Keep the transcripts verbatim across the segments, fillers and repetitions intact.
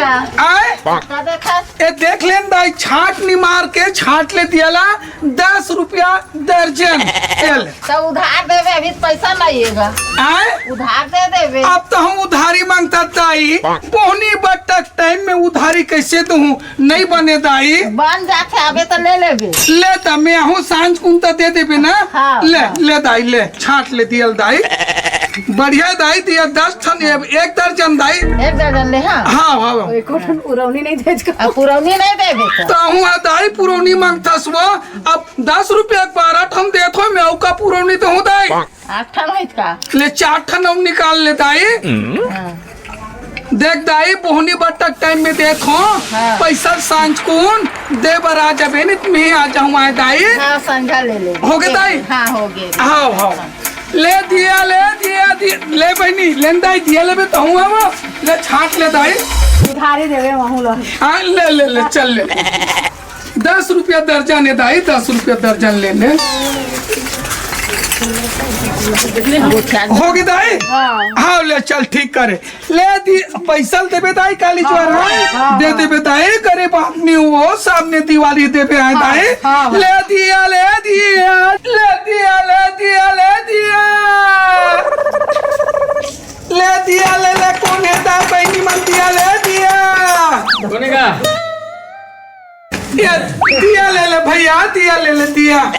आय? का देखत? ए, देख लेन दाई, छाट निमार के छाट ले दियाला, दस रुपया दर्जन। ए ले। तो उधार देबे, अभी तो पैसा नहीं है। आय? उधार दे देबे। अब तो हम उधारी मांगता दाई, बोहनी बट्टा टाइम में उधारी कैसे दूं? नहीं बने दाई। बन जाथे, अबे तो ले लेबे। ले त मैं आहूं, सांझ कुन त दे देबे ना। हाँ, ले, हाँ। ले दाई, ले, छाट ले दियल दाई। बढ़िया दाई दिया, दस ठन, ए-, एक दर्जन दाई। एक दर्जन ले, हाँ। हाँ, हाँ, हाँ। एको ठन पुरौनी नहीं देज का। अब पुरौनी नहीं देबे तो। त आहूं आ दाई, पुरौनी मांगथस वो। अब दस रुपया के बारह ठन देत हो, मैं अउ का पुरौनी तो हूँ दाई। आठ ठन होइत का? ले चार ठन अउ निकाल ले दाई। हाँ। देख दाई, बोहनी बट्टा टाइम में देत हो, हाँ। पैसा सांझ कुन दे बर आ जाबे, नहीं त मैं आ जाहूं आय दाई। हाँ, संझा ले ले। हो गे दाई? हाँ, हो गे। हाँ, हाँ। ले दिया, ले दिया, दिया। ले बहनी, लेन दाई, दिया लेबे तो हूँ वो। ले छाट ले दाई। उधारी देबे महू ला। हाँ, ले, ले, ले, चल ले। दस रुपया दर्जन है दाई, दस रुपया दर्जन ले ले। हो गे दाई? हाँ। हाँ, ले चल, ठीक करे। ले दी, पैसा ल देबे दाई, काली ज्वार, हाँ? हाँ, दे हाँ। देबे दाई, गरीब आदमी हो, सामने दिवाली देबे आय हाँ, दाई। हाँ, हाँ। ले दिया, ले दिया, ले दिया, ले दिया, ले दिया। ले दिया, ले ले, कोन हे दाई, बहिनी मन, दिया, ले दिया। कोने का? ये दिया ले ले भैया, दिया ले ले, दिया।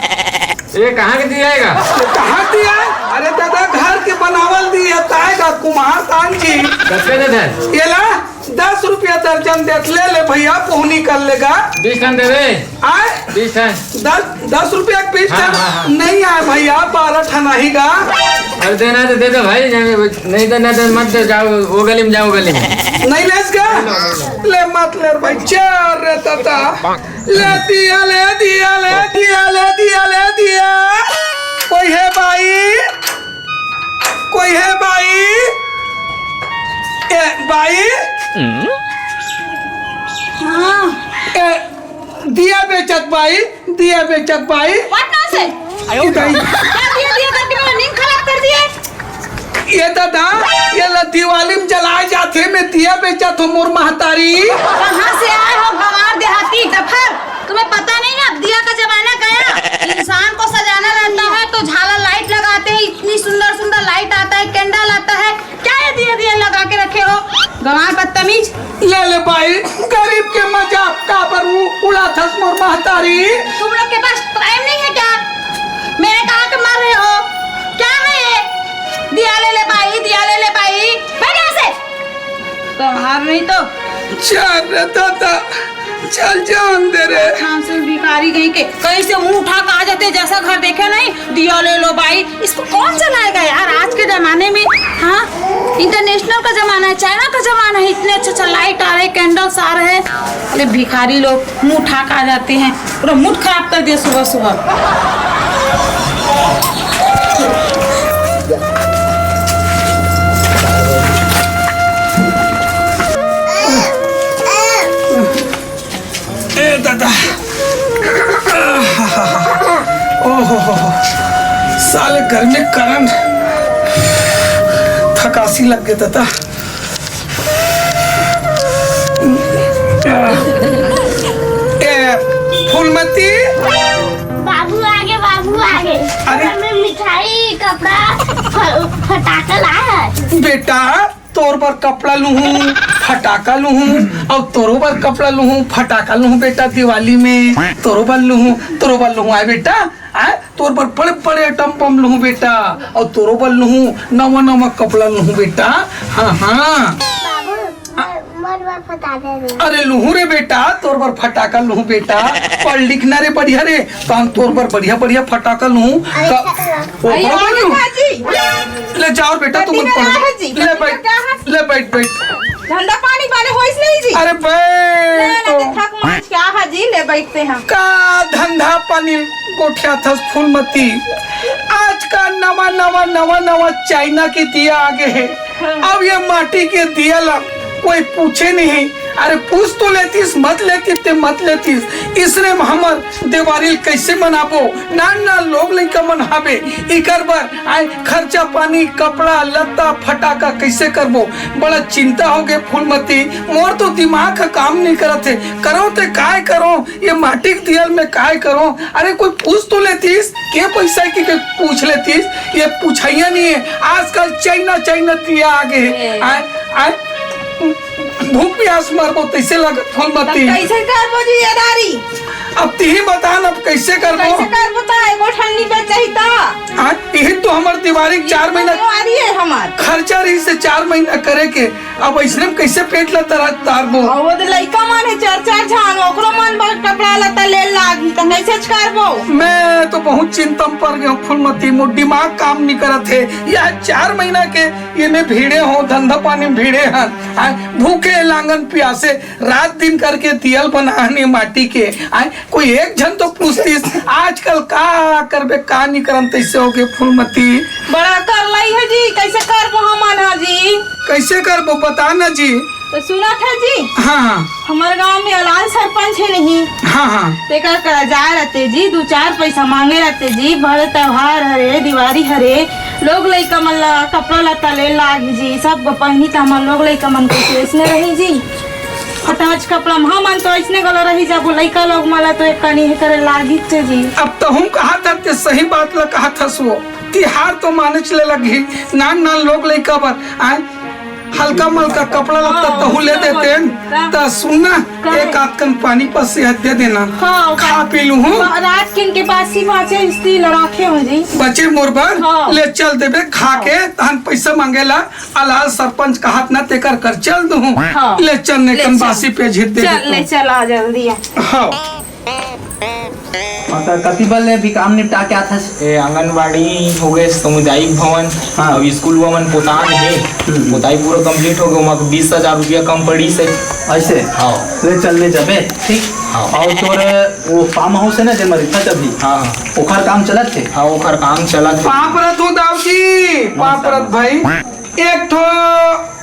ये कहाँ के दिया आएगा? कहाँ दिया? अरे दादा, घर के बनावल दिया, ताय का कुम्हार तान जी। कतके देत हे? ये ला, दस रुपया दर्जन देत, ले ले भैया, पोहनी कर लेगा। बीस ठन देबे। आय? बीस ठन। दस, दस रुपया के बीस हाँ, ठन? हाँ, हाँ। नहीं आय भैया, बारह ठन आही गा। अरे देना तो दे दो भाई, नहीं देना तो मत दे, जाओ वो गली में, जाओ गली में। नहीं लेस का? ले मत ले रे भाई, चार रे दादा। ले दिया, ले दिया, ले दिया, ले दिया, ले दिया। कोई है बाई? कोई है बाई? ए, बाई? हाँ। ए, दिया बेचत बाई, दिया बेचत बाई। What nonsense? ई दाई। क्या दिया, दिया करके मेरा नींद खराब कर दिए? ये दादा, ये ला दिवाली में जलाए जाथे, मैं दिया बेचत हूँ मोर महतारी। कहाँ से आए हो गंवार देहाती डफर? तुम्हें पता नहीं है, अब दिया का जमाना गया। इंसान को सजाना रहता है तो झालर लाइट लगाते हैं, इतनी सुंदर सुंदर लाइट आता है, कैंडल आता है, क्या ये दिया दिया लगा के रखे हो? गंवार बदतमीज। ले ले बाई, गरीब के मजाक काबर उ-, उड़ाथस मोर महतारी। तुम लोग के पास टाइम नहीं है क्या? मेरे कहाँ के मर रहे हो? क्या है ये? दिया ले ले बाई, दिया ले ले बाई। बैठ यहाँ से। गंवार नहीं तो। चल रे दादा, चल जान दे रे। हाँ, से भिखारी कहीं के, कहीं से मुंह उठा के आ जाते, जैसा घर देखे नहीं, दिया ले लो बाई। इसको कौन जलाएगा यार आज के जमाने में? हाँ, इंटरनेशनल का जमाना है, चाइना का जमाना है, इतने अच्छे अच्छे लाइट आ रहे, कैंडल्स आ रहे हैं। अरे भिखारी लोग मुंह उठा के आ जाते हैं, पूरा मूड खराब कर दिया सुबह सुबह। ए दादा, ओहो हो, साले गर्मी के कारण थकासी लग गया दादा। ए फूलमती, बाबू आगे, बाबू आगे। अरे। घर में मिठाई, कपड़ा, फ-, फटाका लाए है। बेटा, तोर बर कपड़ा लूहूं, फटाका लूहूं, अउ तोरो बर कपड़ा लूहूं, फटाका लूहूं बेटा, दिवाली में तोरो बर लूहूं, तोरो बर लूहूं, आय बेटा, आय, तोर बर बड़े-बड़े atom bomb लूहूं बेटा, अउ तोरो बर लूहूं नवा-नवा कपड़ा लूहूं बेटा। हाँ, हाँ। बाबू, मोर बर फटाका दे। अरे लूहूं रे बेटा, तोर बर फटाका लूहूं बेटा। पढ़ लिख ना रे बढ़िया रे, त हम तोर बर बढ़िया-बढ़िया फटाका लूहूं। अरे, का-, फटाका। ओ, अरे, बड़ा आगे बढ़िया। का जी? ले जाओ बेटा, तुम पढ़। जी, ले बैठ, का है? ले बैठ, बैठ। धंधा पानी बने होइस नहीं जी? अरे बैठ ना, ना, तो। देखा कौन क्या है जी, ले बैठते हैं। का धंधा पानी गोठियाथस फूलमती? आज का नवा, नवा, नवा, नवा चाइना के दिया आगे है। हाँ। अब ये माटी के दिया ला कोई पूछे नहीं, अरे पूछ तो लेतिस, मत लेतिस ते मत लेतिस। इसने म हमर देवारी ल कइसे मनाबो? नान नान लोग लइका मन हाबे, इकर बर आय खर्चा पानी, कपड़ा लत्ता, फटाका कइसे करबो? बड़ा चिंता होगे फूलमती, मोर तो दिमाग ह काम नइ करत हे। करों ते काय करों, ये माटी के दियल में काय करों? अरे कोई पूछ तो लेतिस, के पैसा की के पूछ लेतिस? ये पूछइया नइ हे। आजकल चाइना चाइना दिया आगे हे। ए। आय, आय, भूख प्यास मरबो तइसे लगत फूलमती। तब कइसे करबो जी ये दारी? अब तिही बता न, अब कइसे करबो? कइसे करबो त एगो ठन निपट जाही त। आय, इही तो हमर दिवारी के चार महीना दिवारी हे हमर। खर्चा रहिसे चार महीना करे के, अब अइसने म कइसे पेट ल तरा-, तारबो? अउ वो तो लइका मन हे चार चार झन, ओकरो मन बर कपड़ा लत्ता ले लागही, त कइसे करबो? मैं तो बहुत चिंता म पर गेंव फूलमती, मोर दिमाग काम नइ करत हे। ये चार महीना के ये में भिड़े हों, धंधा पानी म भिड़े हन, आ, भूखे लांगन प्यासे रात दिन करके दियल बनाहन ये माटी के। आय, कोई एक झन तो पूछतिस, आजकल का करबे, का नइ करन, तइसे होगे फूलमती। बड़ा करलई हे जी, कइसे करबो हमन ह जी? कइसे करबो, बता न जी। त सुनत हे जी? हाँ, हाँ। हमर गांव में अलाल सरपंच हे नहीं। हाँ, हाँ। तेकर करा जाय रहते जी, दू चार पैसा मांगे रहते जी, बड़े त्योहार हरे, दिवारी हरे, लोग लइका मन ला कपड़ा लत्ता ले लागी जी, सब पहिनी त हमर लोग लइका मन कइसे अइसने रही जी। फटाच कपड़ा म हमन तो अइसने गला रही जाबो, लइका लोग मन ला तो एक कनी हे करे लागिच हे जी। अब तहूँ कहत हस ते सही बात ला कहत हस वो। तिहार तो मानेच ले लगही, नान नान लोग लइका बर, आय, हल्का मल्का कपड़ा लत्ता हाँ, तहूँ ले देतेन। का? त सुन ना, का? एक आध कन पानी पसिया दे देना। हाँ, खा पी लूँ हूँ। रात किन के बासी बाचे इस्ती ल राखे हो जी। बचे मोर बर, हाँ। ले चल देबे, खा के, तहन पैसा मांगेला, अलाल सरपंच कहत ना तेकर कर चल दूँ। हाँ। ले चल ने ले कन चल। बासी पे झिर दे चल, देतो। ले चल, आ जल्दी आ। हाँ। हाँ, त कति बल ले अभी काम निपटा के आथस? ए, आंगनबाड़ी हो गए, सामुदायिक भवन, हाँ। अब स्कूल भवन पोतान हे, हम्म। पोताई पूरा complete हो गए, ओमा बीस हजार रुपया कम पड़ी से। ऐसे? हाँ। ले चल, ले जाबे, ठीक? हाँ। और तोर वो farm house है ना, जेमा रिथस अभी? हाँ, हाँ। ओखर काम चलत हे? हाँ, ओखर काम चलत हे। पाँव परत हूँ दाऊ जी, पाँव परत भाई। एक ठो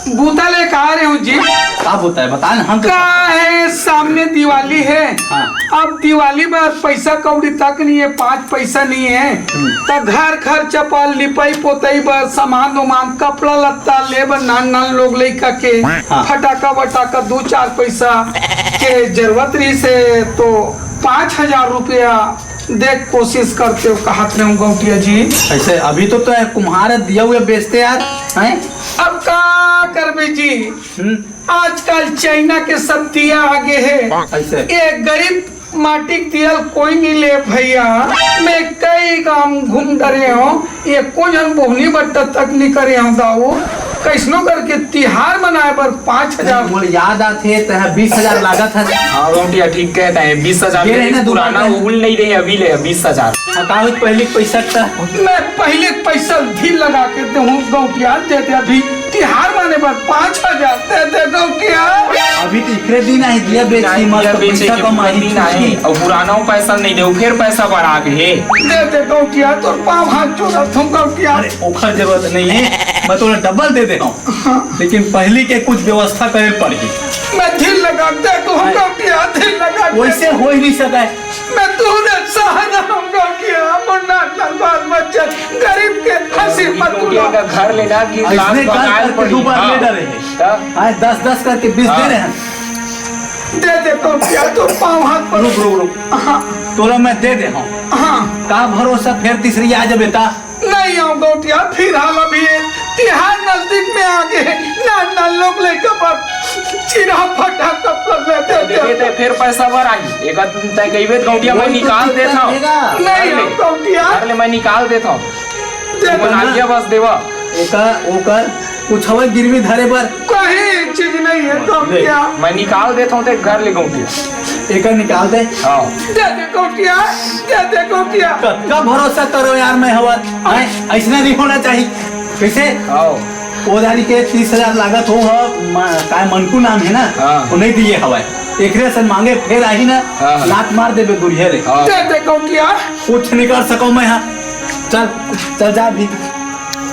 बूता लेके आ रहे हूँ जी। का बूता है, बता ना, हम तो का है, सामने दिवाली है। हाँ। अब दिवाली बर पैसा कौड़ी तक नहीं है, पाँच पैसा नहीं है। हम्म। त घर खर्चा पर, लिपाई पोताई बर, सामान उमान, कपड़ा लत्ता ले बर, नान नान लोग लइका के, हाँ। फटाका वटाका, दू चार पैसा के जरूरत रहिसे, तो पाँच हजार रुपया देख कोशिश करते हो, कहत रहे हूँ गौटिया जी। ऐसे अभी तो, तो कुम्हार दिया हुआ बेचते यार, हैं? अब का करबे जी, हम्म। आजकल चाइना के सब दिया आगे है। ऐसे? ये गरीब माटी के दिया ल कोई नहीं ले भैया। मैं कई गांव घूम डरे हूँ, एको झन बोहनी बट्टा तक नहीं करे हूँ दाऊ। कैसनो करके तिहार मनाए बर पाँच हजार। मोला याद आथे, तैं बीस हजार लागत हस। हाँ, गौटिया ठीक कहत हे, बीस हजार ये ले रहे ना, पुराना दुकान में। उल नहीं रहे, अभी ले बीस हजार। हाँ, का होत पहली के पैसा का? मैं पहली के पैसा धीर लगा के देहूँ गौटिया, दे दे अभी। तिहार माने बर पाँच हजार दे दे गौटिया। अभी तो इकरे दिन आहे, दिया बेची, नहीं, मत दिया तो बेचे पैसा के कमाई दिन छुट्टी। आहे, और पुराना पैसा नहीं दे, फिर पैसा बढ़ा के हे। दे दे गौटिया, तोर पाँव हाथ जोड़त हूँ गौटिया। अरे, ओखर जरूरत नहीं है, मैं तोला double दे दे हूँ। हाँ। लेकिन पहली के कुछ व्यवस्था करे पड़ही। मैं धीर लगा दे तू हम गौटिया, धीर लगा दे। वैसे हो ही नहीं सका है। मैं तोरे सहारा हम गौटिया, मुन्ना लाल बाल बच्चा, गरीब के हंसी मत गौटिया उड़ा। का घर लेना कि ऐसने लाल घर बंगाल करके पड़ी। दो बार हाँ। ले डरे हैं। क्या? आज दस दस करके बीस हाँ। दे रहे हैं। दे दे गौटिया, तोर पाँव हाथ पर। रुक, रुक, रुक। हाँ। तोला मैं दे दे हूँ। हाँ। का भरोसा फिर तीसरी आ जाबे ता? नहीं आऊँ गौटिया, फिर हाल अभी तिहार नजदीक में आ गए। ना, ना, लोग लेके पर चिरा फटा कपड़ा ले दे दे। दे दे, फिर पैसा बर आई। एक आध तय कहिबे त गौटिया मैं निकाल देत हूँ। नहीं आऊँ गौटिया। घर ले मैं निकाल देत हूँ। दे दे ना। आइडिया बस देवा। ओकर, ओकर कुछ हवे गिरवी धरे बर? कोई चीज नहीं है गौटिया। मैं निकाल देत हूँ ते घर ले गौटिया। एकर निकाल दे। हाँ। दे दे गौटिया, दे दे गौटिया। कतका भरोसा करो यार मैं हवत, हैं? ऐसने नहीं होना चाहिए। कैसे? हाँ। ओ दारी के तीस हजार लागत हो ह, म-, काय मनकू नाम है ना? हाँ। वो नहीं दिए हवाए। एकरे से मांगे फेर आही ना, हाँ, हाँ। लात मार देबे दुरिया रे। हाँ। दे दे गौटिया। कुछ नहीं कर सको मैं, हाँ। चल, चल जा भी।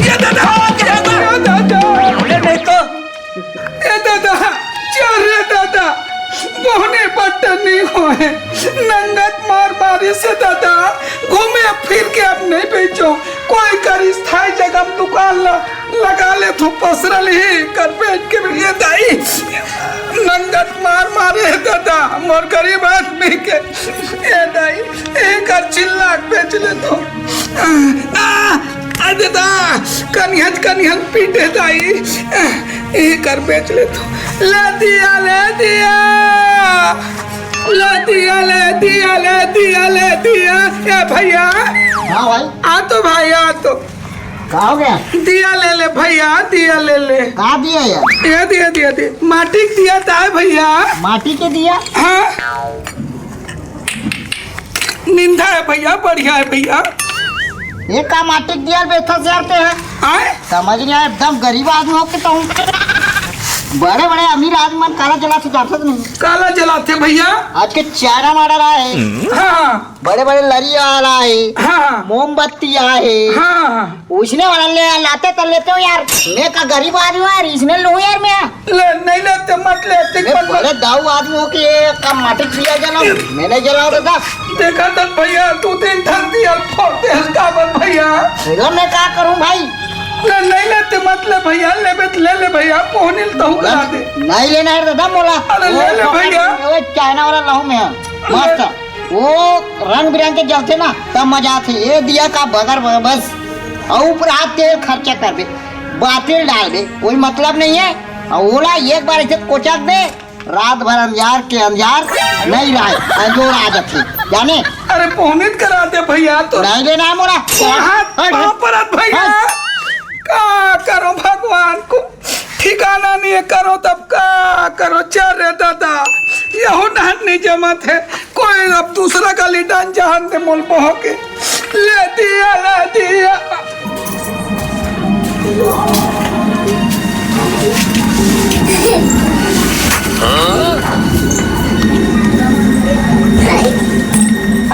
ये दादा, ये दादा। अरे नहीं तो। ए दादा, चल रे दादा, बहुने पट्टन नहीं होए। नंगत मार मारे से दादा, घूमे फिर के अब नहीं बेचो। कोई कर स्थायी जगह में दुकान ला, लगा ले तो पसरल ही कर बेच के भी। ए दाई, नंगत मार मारे दादा, मोर गरीब आदमी के। ए दाई, एक कर चिल्ला के बेच ले तो। आ, आ, अरे दा, कनिहन, कनिहन पीटे दाई। ए कर बेच ले तो। ले दिया, ले दिया। ले दिया, ले दिया, ले दिया, ले दिया। ए भैया। हाँ भाई। आ तो भाई, आ तो। का हो गया? दिया ले ले भैया, दिया ले ले। का दिया यार? ये दिया, दिया, दिया। माटी के दिया था भैया। माटी के दिया? हाँ। निंदा है भैया, बढ़िया है भैया। ये का माटी के दिया बेचथस यार ते है? आए? समझ नहीं आया, एकदम गरीब आदमी हो के तुम। बड़े बड़े अमीर आदमी मन काला जलाथे, जानथस नहीं? काला जलाथे भैया। आज के चाइना मॉडल आए, हाँ, हाँ। बड़े बड़े लरी वाला आए, हाँ, हाँ। मोमबत्ती आए, हाँ, हाँ। उसने वाला ले लाते तो लेते हो यार। मैं का गरीब आदमी हूँ यार, इसने लूँ यार मैं। ले, नहीं लेते, मत लेते, मैं मत बड़े दाऊ आदमी हो के ये काम माटी पिया जाना, मैं नहीं जलाओ दादा। देखा तो भैया, तू तीन ठन दिया फोड़ते हस काबर भैया? भैया, मैं का करूं भाई? ले, नहीं लेते, मत ले भैया, लेबे त ले ले भैया, पोहनिल तहू करा दे। नहीं लेना है दादा मोला। अरे, ले ले भैया। वो चाइना वाला लाऊं मैं, मस्त। वो रंग बिरंग के जलते ना, तब मजा आथे। ये दिया का बगर बगर बस, और ऊपर हाथ तेल खर्चा कर दे, बातिल डाल दे, कोई मतलब नहीं है। और ओला एक बार ऐसे कोचक दे, रात भर अंजार के अंजार नहीं रहे, अंजोर आ जाथे, जाने? अरे, पहुनित करा दे भैया, तो नहीं लेना है मोला। हाथ हट, पाँव हट। परत भैया। हट। का करो भगवान को, ठिकाना नहीं है, करो तब का करो, चल रे दादा, यहू डहन नहीं जमत है, कोई अब दूसरा गली डहन जहन दे मोल बहो के, ले दिया, ले दिया।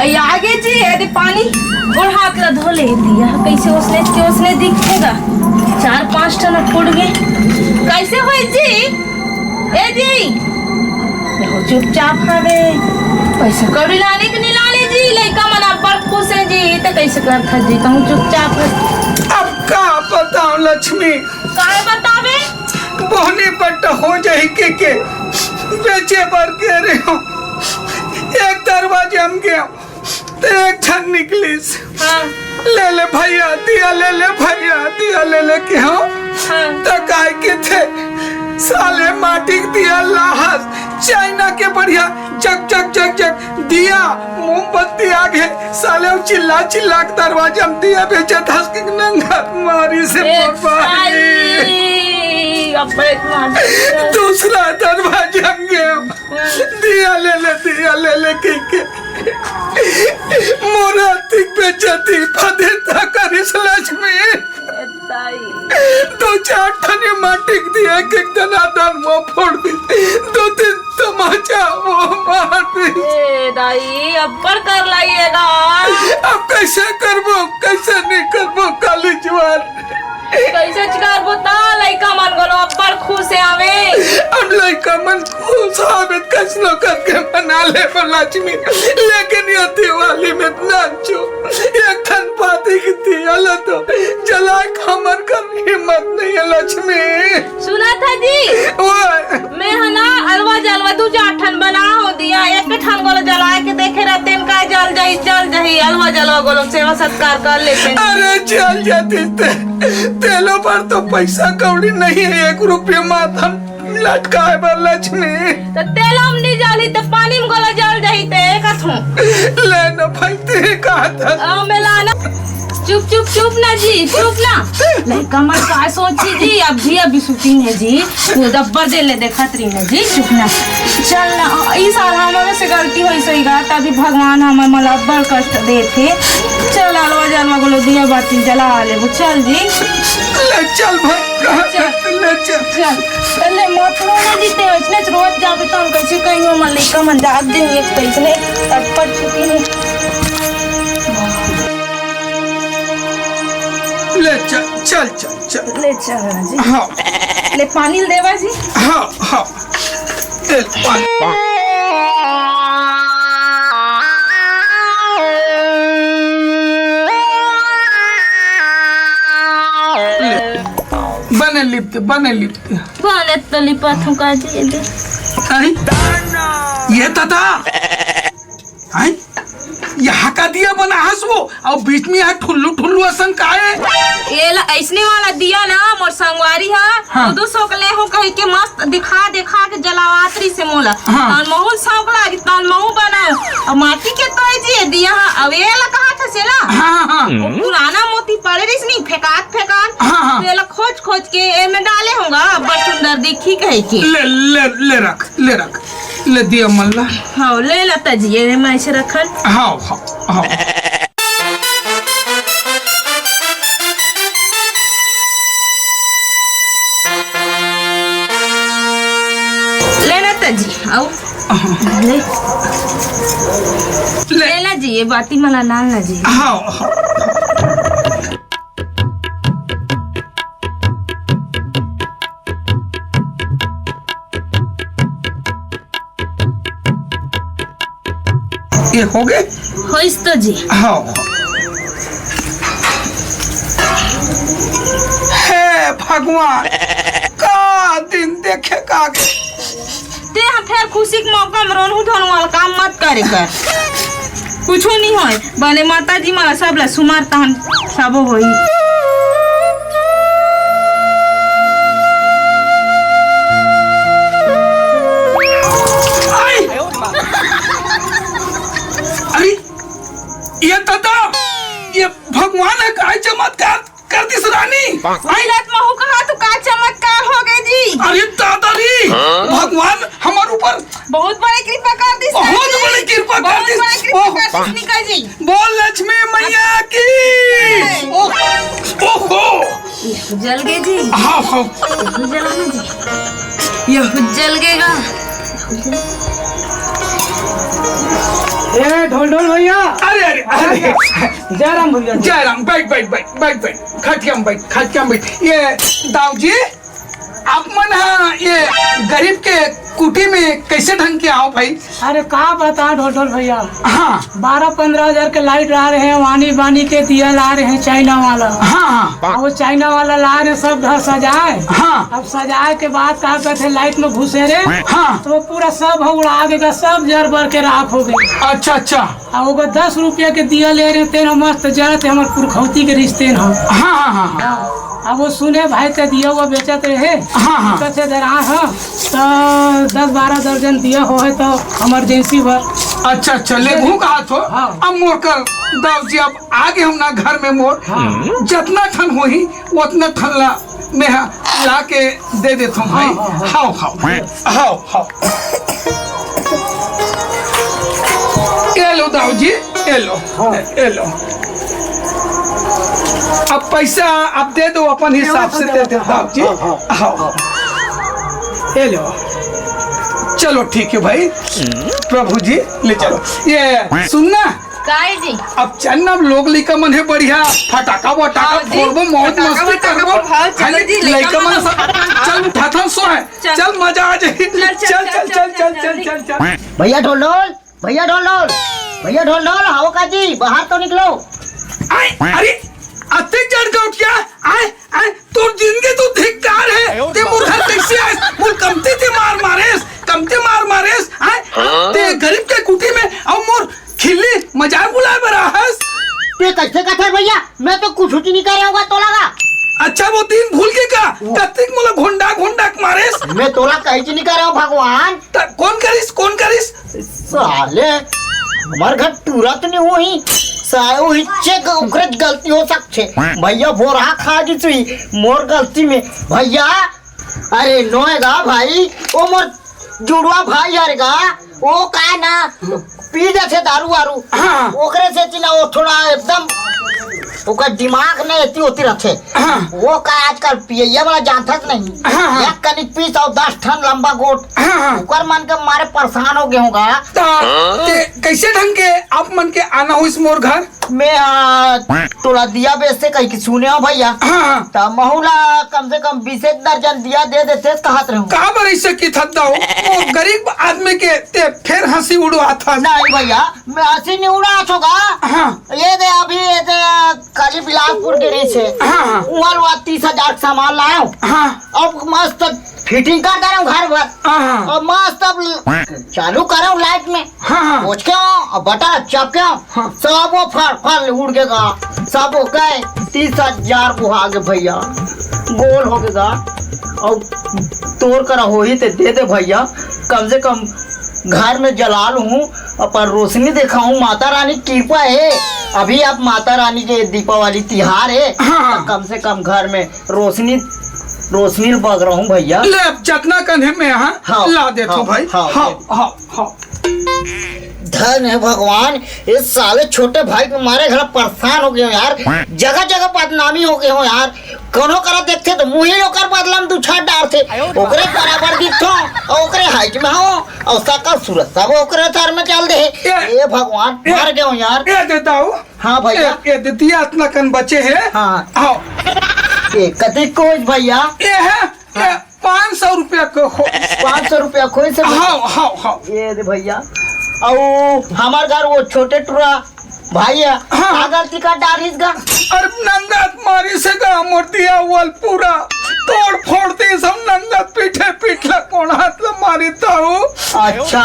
अई आगे जी, यदि पानी गोड़ हाथ ला धो ले दिया, कैसे ओसने के ओसने दिखेगा। चार पांच ठन फूट गए, कैसे होई जी? ए जी, यहो चुपचाप हवे। पैसा कौड़ी लाने के नहीं लाने जी, लइका मन अब्बड़ खुश है जी, ते कैसे करत हस जी, कहूँ चुपचाप है। अब का बताओ लक्ष्मी? काय बतावे? बोहनी पट्टा हो जाही के, के बेचे बर के रहे हो। एक दरवाजे हम गए, ते एक झन निकलिस। हाँ। ले ले भैया, दिया ले ले भैया, दिया ले ले के हो। हाँ। त काय के थे, साले माटी के दिया लाहस, चाइना के बढ़िया जग जग जग जग दिया, मोमबत्ती आगे, साले वो चिल्ला चिल्ला के दरवाजा में दिया बेचत हस के नंगा मारी से ए, बर्बाद। आई, अब बैठ मार। दूसरा दरवाजा में गया, दिया ले ले, दिया ले ले के, के। मोरा तिक बेचती फदिता करिस लक्ष्मी। ए दाई। दो चार ठने माटी के दिया के दनादन वो फोड़ दी। दो तीन तमाचा वो मार दी। ए दाई, अब्बड़ कर लाइएगा। अब कैसे करबो, कैसे नहीं करबो, काली जुआर। कैसे करबो ता लइका मन गोलो अब्बड़ खुश आवे। अब लइका मन खुश आवे, कैसनो करके मना ले लक्ष्मी, लेकिन ये दिवाली में नाचो, एक ठन पाती की दिया ला तो जलाए के हमर कर हिम्मत नहीं है लक्ष्मी। सुना था जी, ओए। मैं है ना अलवा जलवा दू चार ठन बना हो दिया, एक ठन गोलो जलाए के देखे रहते हैं, का जल जाई, जल जाई, अलवा जलवा गोलो सेवा सत्कार कर लेते हैं। अरे जल जाती ते, तेलो पर तो पैसा कौड़ी नहीं है, एक रुपया माथा लटकाए बर लक्ष्मी। त तेल हम नहीं जाली त पानी में गोला जल जाही ते कथूं। ले न भाई ते कहा था। आ, मैं लाना। चुप, चुप, चुप ना जी, चुप ना। लइका मन का सोची जी, अभी, अभी shooting है जी। वो डब्बा दे ले, देखत रही ना जी, चुप ना। चल ना, ई साल हमारे से गलती होई सही गा, तभी भगवान हमें मला अब्बड़ कष्ट देथे। चल, अलवा जलवा गोलो दिया बाती जला लेबो, चल जी। ले चल भाई, कहाँ चल। ले चल। चल, पहले मत रो ना जी, ते इसने रोज जाबे तो हम कैसे कहीं हो मलिका मन जाग दिन एक कैसने तटपट चुकी है। ले चल, चल, चल, चल। ले चल ना जी। हाँ। ले पानी ले देवा जी। हाँ, हाँ। ले पानी। ले। बने लिपते, बने लिपते। बने तो लिपत हूँ का जी, ये दे। आई? ये दादा। आई? यहाँ का दिया बना हस वो, और बीच में यहाँ ठुल्लू ठुल्लू असन का है? ये ला, ऐसने वाला दिया ना, मोर संगवारी हा, हाँ। दो सौ के ले हूँ कही के मस्त दिखा, दिखा के जलावात रही से मोला। हाँ। तन महू शौक लागी, तन महू बनाओ। अब माटी के तो है जी ये दिया हा, अब ये ला कहा था से ना? हाँ, हाँ, हाँ। वो पुराना मोती पड़े रही नहीं, फेंकात, फेंकात। हाँ, हाँ। तो ये ला खोज, खोज के ए में डाले होगा, बड़ सुंदर दिखी कही के। ले, ले, ले रख, ले रख। ले दिया मन ला। हाँ, ले ला तजी, ये में ऐसे रखन। हाँ, हाँ, हाँ। ले। ले। ले ला जी, ये बाती मला नान ला जी। हाँ, हाँ। ये हो गए? होइस तो जी। हाँ। हे भगवान, का दिन देखे का। ते हम फेर खुशी के मौका में रोनहू धोनहू वाला काम मत करे कर। कुछो नहीं होय, बने माता जी मला सब ला सुमार तहन सबो होई। आई! अरे, ये दादा, ये भगवान है, काय चमत्कार कर दिस रानी। मिलत महू कहा तो का चमत्कार हो गए जी। अरे दादा रे, भगवान हमारे ऊपर बहुत बड़े कृपा कर दिस बहुत रानी। बड़ी कृपा कर बहुत दिस। बड़े कृपा ओह। कर दिस निकल जी। बोल लक्ष्मी मैया की। ओह, ओहो। जल गए जी। हाँ, हाँ। जलाना जी। यह जल गएगा। ए, ढोल ढोल भैया। अरे, अरे, अरे। जय राम भैया। जय राम, बैठ, बैठ, बैठ, बैठ, बैठ। खटिया में बैठ, खटिया में बैठ। ये दाऊ जी, आप मन हा ये गरीब के कुटी में कैसे ढंग के आओ भाई? अरे का बता ढोल ढोल भैया। हाँ। बारह पन्द्रह हजार के लाइट ला रहे हैं, वानी बानी के दिया ला रहे हैं चाइना वाला। हाँ, हाँ। और वो चाइना वाला ला रहे हैं सब घर सजाए। हाँ। अब सजाए के बाद का कहते हैं लाइट में घुसे रे। हाँ। तो वो पूरा सब उड़ा देगा, सब जर बर के राख हो गई। अच्छा, अच्छा। अब ओकर दस रुपया के दिया ले रहे, तेन मस्त जरत है, हमर पुरखौती के रिश्ते न हो। हाँ, हाँ, हाँ, हाँ। हाँ, अब वो सुने भाई के दिया हुआ बेचत रहे। हाँ, हाँ। कहते दे रहा हाँ, तो दस बारह दर्जन दिया हो है तो इमरजेंसी भर। अच्छा, अच्छा, ले घू कहा थो। हाँ। अब मोर कर दाऊ जी, अब आगे हम ना घर में मोर हाँ। जतना ठन होही, उतना ठन ला मैं हा ला के दे देथों भाई। हाँ, हाँ, हाँ। हाव, हाव। हाव, हाव। ये लो दाऊ जी, ये लो, हाँ। ये लो। अब पैसा आप दे दो, अपन हिसाब से दे दो दाऊ जी। हाँ, हाँ, हाँ। हाव। ये लो। चलो ठीक है भाई, प्रभु जी ले चलो। ये सुनना, काय जी? अब चल ना, लोग लइका मन हे बढ़िया, फटाका वटाका हाँ जी, फोड़बो, मौज फटाका मस्ती वटाका करबो। फोड़, हाँ, चलो खाली जी, लइका लइका मन मन सब उठाथन। चल उठाथन सो है। चल। चल मजा आ जाही। चल, चल, चल, चल, चल, चल, चल, चल, चल, चल। चल। भैया ढोलढोल, भैया ढोलढोल, भैया ढोलढोल, आओ का जी, बाहर तो निकलो। आय, अरे, अतेक जड़ गौटिया, आय, आय, तोर जिंदगी तो धिक्कार है। ते मोर घर कैसे आयस? मोर कमती ते मार मारेस, कमती मार मारेस, आय, ते गरीब के कुटी में, अउ मोर खिल्ली मजाक उड़ाए बर आहस। ते कैसे कथे भैया? मैं तो कुछ नहीं करे होगा तोला का। अच्छा, वो दिन भूल के का? वो कतिक मोला घोंडा घोंडा के मारेस। मैं तोला कहीं नहीं करे हूँ भगवान। त कौन करिस, कौन करिस? साले, हमार घर टूरा तो नहीं हुई। साले, वो हिच्चे ग-, ओकरे गलती हो सकते। भैया, बोरा खा दी तुई, मोर गलती में। भैया, अरे, नोएगा भाई, ओ मोर जुड़वा भाई यार गा, वो का ना, पी जाथे दारू वारू। हाँ। ओकरे से चिना वो थोड़ा एकदम, ओकर दिमाग में एती होती रहथे। हाँ। वो का आजकल पियैया वाला जानथस नहीं। हाँ, हाँ। एक कनिक पीस अउ दस ठन लंबा गोट। हाँ, हाँ। ओकर मन के मारे परेशान हो गए होगा। त ते कैसे ढंग के आप मन के आना होइस मोर घर? मैं, आ, तोला दिया बेचते कहीं की सुने हो भैया। हाँ, हाँ। त महू ला कम से कम बीस एक दर्जन दिया दे देते कहत रहूं। का बर ऐसे की थक दाओ? वो गरीब आदमी के ते फिर हंसी उड़वा था। नहीं भैया, मैं हंसी नहीं उड़ा चुका। हाँ। ये दे अभी ये दे काली बिलासपुर के रही से। हाँ, हाँ। वहाँ लो तीस हजार के सामान लायो। हाँ। अब मस्त फिटिंग कर दे रहा हूँ घर भर। हाँ, हाँ। अब मस्त अब चालू कर रहा हूँ लाइट में। हाँ, हाँ। पहुँच के आओ, अब बटन चप के आओ। हाँ। सब वो फर, फर उड़ के गा। सब वो गए, तीस हजार वो आगे भैया। गोल हो गए गा। अब तोर करा होही ते दे दे भैया। कम से कम घर में जला लूँ, अपन रोशनी दिखाऊं, माता रानी की कृपा है। अभी आप माता रानी के दीपावली तिहार है, हाँ, हाँ। तो कम से कम घर में रोशनी, रोशनी बग रहूं भैया। ले, अब जतना कन हे मैं यहाँ हाँ, ला देथों हाँ, भाई। हाँ, हाँ, हाँ। हाँ, हाँ। धन है भगवान, इस साले छोटे भाई के मारे घर परेशान हो गए हो यार, जगह जगह बदनामी हो गए हो यार। कोनो करा देखथे त मुँह ही ओकर बदला म दुछार डारथे। ओकरे बराबर दिखथों, अउ ओकरे height में हों, अउ सकल सूरत सब ओकरे सर में चल दे हे। ए, ए भगवान, ए, मर गेंव यार। ए दे दाऊ। हाँ भैया। ए, ए दे दिया अतना कन बचे हे। हाँ। आओ। ए, कतेक के होइस भैया? ए हे, ए, हाँ। पाँच सौ रुपया के होइस। पाँच सौ रुपया के होइस हे भैया? हाँ, हाँ, हाँ। ए दे भैया। अउ हमर घर वो छोटे टुरा भाई हे, हाँ। का गलती कर डारिस गा? अरे नंगत मारिस हे गा, मोर दिया वो ल पूरा तोड़ फोड़ दिस हे, नंगत पीठे पीठ ला कोन हाथ ला मारिस हे वो। अच्छा।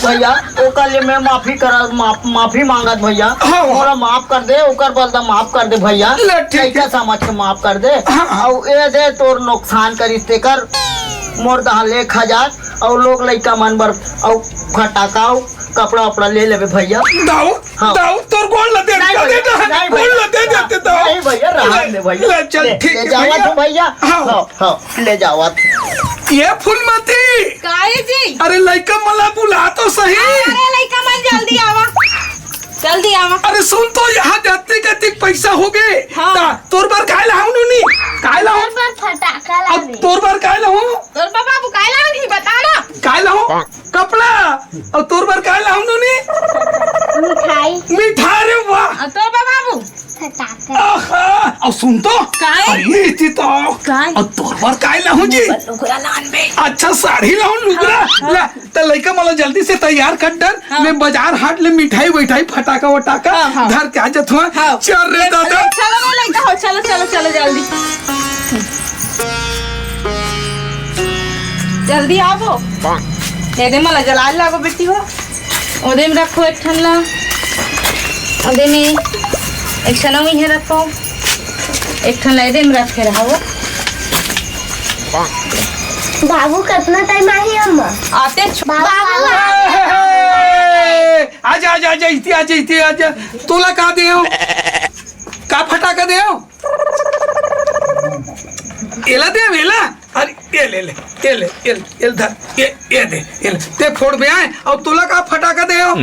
भैया, ओकर ले मैं माफी करा, माफ, माफी मांगत भैया। हाँ। मोला माफ कर दे, ओकर बदला माफ कर दे भैया। ले, ठीक हे। लइका समझ के माफ कर दे। हाँ, हाँ। अउ ए दे तोर नुकसान करिस तेकर, मोर दहा ले एक हजार, अउ लोग लइका मन बर, अउ फटाका, अउ कपड़ा उपड़ा ले लेबे भैया। दाऊ, हाँ। दाऊ, तोर गोड़ ल दे, नहीं दे, भैया, दे, नहीं गोड़ भैया, ल दे, दे, दे, दाऊ। नहीं भैया, रहन दे भैया। ले, चल, ले, ठीक ले हे जावत भैया। हूँ भैया। हाँ। हाँ, हाँ, ले जावत। ए फूलमती। काय जी? अरे लइका मन ला बुला तो सही। अरे लइका मन जल्दी आवा, जल्दी आवा। अरे सुन तो, यहाँ जतिक अतिक पैसा होगे। हाँ। त तोर बर काय लाहूँ नोनी? काय लाहूँ? तोर बर फटाका अब लाबे। तोर बर काय लाहूँ? तोर बर बाबू काय लाहूँ नहीं बता ना। काय लाहूँ? कपड़ा। अउ तोर बर काय लाहूँ नोनी? मिठाई। मिठाई, अरे वाह। अउ तोर बर बाबू? फटाका। आहा, अउ सुन तो। काय? अरे, इति तो। काय? अउ तोर बर काय लाहूँ जी? लुगरा लान बे। अच्छा, साड़ी लाहूँ, लुगरा। हाँ, हाँ। ला, त लइका मन ला जल्दी से तैयार कर डर। हाँ। मैं बाजार हाट ले मिठाई विठाई, फटाका वटाका हाँ, हाँ। धर के आ जात हूँ। हाँ। चल रे दादा। चलो रे लइका हो, चलो, चलो, चलो जल्दी। जल्दी आवो। एदे मला जलाल लागो बेटी हो। ओदे में रखो एक ठन ला। ओदे में एक ठन इहे रखो। एक ठन ला एदे में रखे रहो। बाबू, कतना टाइम आही अम्मा? आते छु- बाबू, बाबू, बाबू। आजा, आजा, आजा, इति आजा, इति आजा। तोला का देव? का फटाका देव? एला देव, एला? अरे, ए ले, ले, ए ले, ए ले, ए ले धर, ए, ए दे, ए ले। ते फोड़ बे आए, अउ तोला का फटाका देव?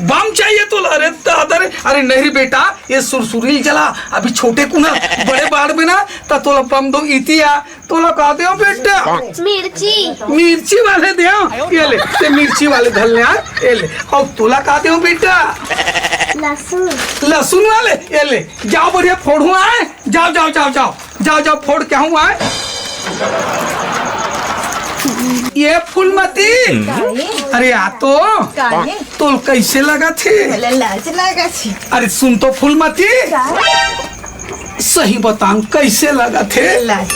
बम चाहिए तोला? अरे दादा रे, अरे नहीं रे बेटा, ये सुरसुरी जला, अभी छोटे कुना, बड़े बाढ़ में ना, त तोला बम दो इतिया। तोला का देव बेटा? मिर्ची। मिर्ची वाले देव, ए ले, ते मिर्ची वाले धर ले आ, ए ले। अउ तोला का देव बेटा? लहसुन। लहसुन वाले, ए ले, जाव बढ़िया फोड़हूँ आए, जाव, जाव, जाव, जाव, जाव, जाव, फोड़ के आहूँ आए। ए फूलमती, काहे? अरे आ तो। काहे? तोला कइसे लगथे? मोला लाज लगथे। अरे सुन तो फूलमती, काहे? सही बतांव कइसे लगथे? लाज।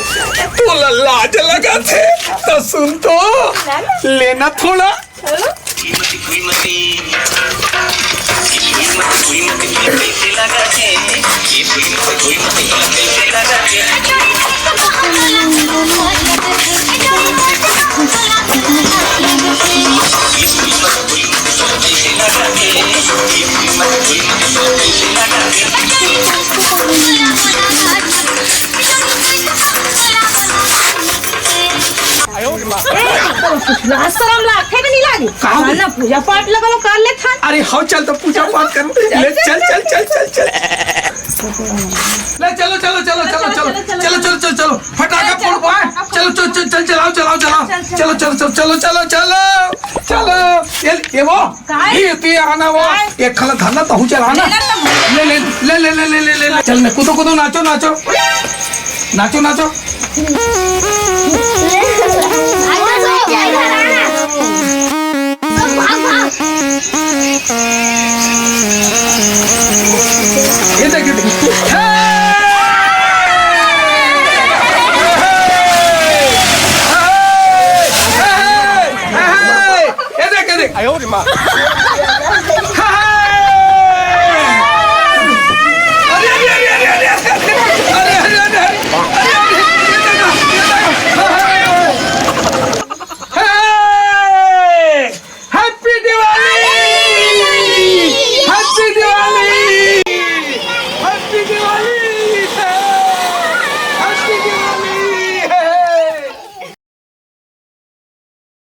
तोला लाज लगथे त सुन तो, ना, ना। लेना थोड़ा। लाज शरम लागथे कि नहीं लागे? का हो? ना पूजा पाठ लगलो कर ले थान। अरे हो, चल तो पूजा पाठ कर ले। चल, चल, चल, चल, चल, चल। ले चलो, चलो, चलो, चलो, चलो, चलो, चलो, चलो, चलो, चलो, चलो, फटाका फोड़ पाए। चलो, चलो, चलो, चलो, चलाओ, चलाओ, चलाओ। चलो, चलो, चलो, चलो, चलो, चलो, चलो। ये, ये वो, काय? ये तू ये आना वो, काय? ये खला धरना तो हूँ चलाना। ले ना तो ले, ले, ले, ले, ले, ले, ले, ले। चल मैं कूदो, कूदो, नाचो, नाचो, नाचो, नाचो। ये देख, ये देख। हे! हे! हे! ये देख, ये देख।